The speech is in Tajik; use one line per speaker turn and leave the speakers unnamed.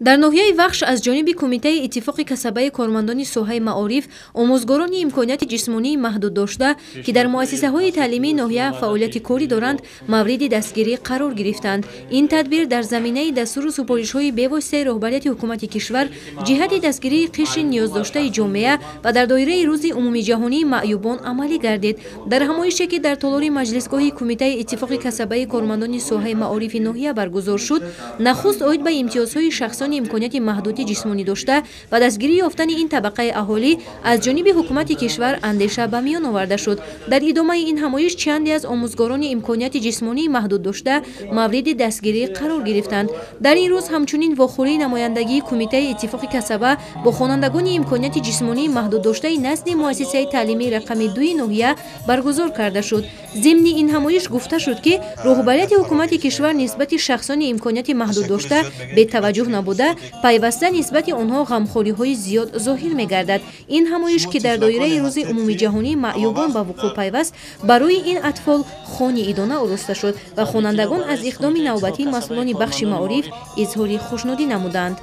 Дар ноҳияи Вахш аз ҷониби Кумитаи иттифоқи касабаи кормандони соҳаи маориф омӯзгорони имконияти ҷисмонии маҳдуд дошта, ки дар муассисаҳои таълимии ноҳия фаъолияти корӣ доранд, мавриди дастгирӣ қарор гирифтанд. Ин тадбир дар заминаи дастуру супоришҳои бевоситаи роҳбарияти ҳукумати кишвар ҷиҳати дастгирии қишри ниёздоштаи ҷомеа ва дар доираи Рӯзи умумиҷаҳонии маъюбон амалӣ гардид. Дар ҳамоише, ки дар толори маҷлисгоҳи Кумитаи иттифоқи касабаи кормандони соҳаи маорифи ноҳия баргузор шуд, нахуст оид ба имтиёзҳои шахсони имконияти маҳдуди ҷисмонӣ дошта ва дастгирӣ ёфтани ин табақаи аҳолӣ аз ҷониби ҳукумати кишвар андеша ба миён оварда шуд. Дар идомаи ин ҳамоиш чанде аз омӯзгорони имконияти ҷисмонии маҳдуд дошта мавриди дастгирӣ қарор гирифтанд. Дар ин рӯз ҳамчунин вохӯрии намояндагии Кумитаи иттифоқи касаба бо хонандагони имконияти ҷисмонии маҳдуд доштаи назди муассисаи таълимии рақами 2-и ноҳия баргузор карда шуд. Зимни ин ҳамоиш гуфта шуд, ки роҳбарияти ҳукумати кишвар нисбати шахсони имконияти маҳдуд дошта бетаваҷҷӯҳ набуда, пайваста нисбати онҳо ғамхориҳои зиёд зоҳир мегардад. Ин ҳамоиш, ки дар доираи Рӯзи умумиҷаҳонии маъюбон ба вуқӯъ пайваст, барои ин атфол хони идона ороста шуд ва хонандагон аз иқдоми навбатии масъулони бахши маориф изҳори хушнудӣ намуданд.